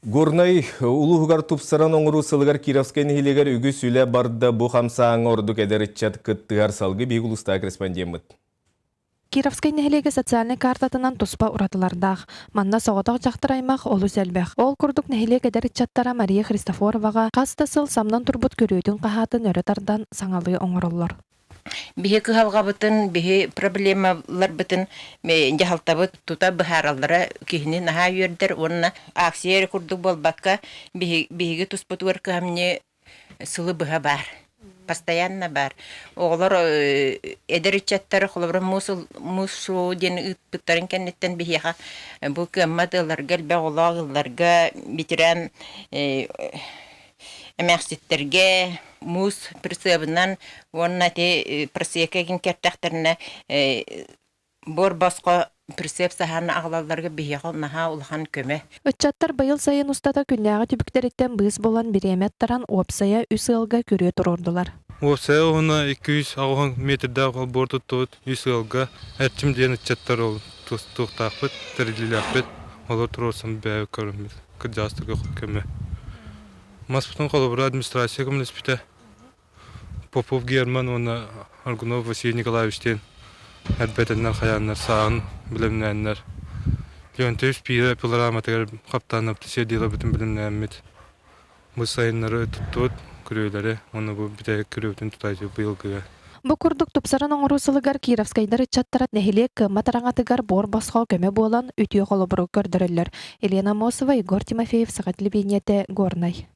Горнай улууһугар тупсаран оҥоруу сылыгар Кировскай нэһилиэгэр үгүс үлэ барда. Бу хамсааһыҥҥа ордук эдэр ыччат кыттыһар. Салгыы биһиги улуустааҕы корреспондеммыт. Кировскай нэһилиэгэ социальнай картатынан туспа уратылардаах. Манна соҕотох дьахтар аймах олус элбэх. Ол курдук нэһилиэк эдэр ыччаттара Мария Христофороваҕа хас да сыл самнан турбут күрүөтүн-хаһаатын өрө тардан саҥалыы оҥороллор. Биһи кыһалҕабытын, биһи проблемаларбытын дьаһалтабыт тута быһаараллара киһини наһаа үөрдэр уонна акция эрэ курдук буолбакка, биһиги туспутугар кыһамньы сылы быһа баар, постоянно баар. Оҕолор эдэр ыччаттар холобура муус шоу диэн ыыппыттарын кэнниттэн биһиэхэ бу кыаммат ыалларга, элбэх оҕолоох ыалларга ветеран эмээхситтэргэ муус прицебынан уонна ити просека игин кэртэхтэринэ буор босхо прицеп саһаан аҕалалларга биһиэхэ наһаа улахан көмө. Ыччаттар быйыл сайын устата күннээҕи түбүктэриттэн быыс булан бириэмэ аттаран уопсайа үс ыалга күрүө туруордулар. Уопсайа уһуна 280 метрдээх олбуор туттубут үс ыалга Эрчим диэн ыччаттар ол туохтаахпыт, тэриллиилээхпит, олор туруорсан бэйэ көрөммүт кырдьаҕастарга көмө. Маспытын холобура администрация көмөлөспүтэ. Попов Герман уонна Аргунов Василий Николаевич диэн эрбэтэннэр хайааннар сааһын бэлэмнээннэр Леонтьев Пира пилораматыгар хаптаанапты сиэрдиилэрбитин бэлэмнээммит бу сайыннары туттубут күрүөлэри уонна бу бүтэһик күрүөбүтүн тутааччы быйылгыга. Бу курдук тупсаран оҥоруу сылыгар Кировскайдар ыччаттара нэһилиэк кыаммат араҥатыгар буор босхо көмө буолан үтүө холобуру көрдөрөллөр. Елена Аммосова, Егор Тимофеев, Саха телевидениетэ, Горнай.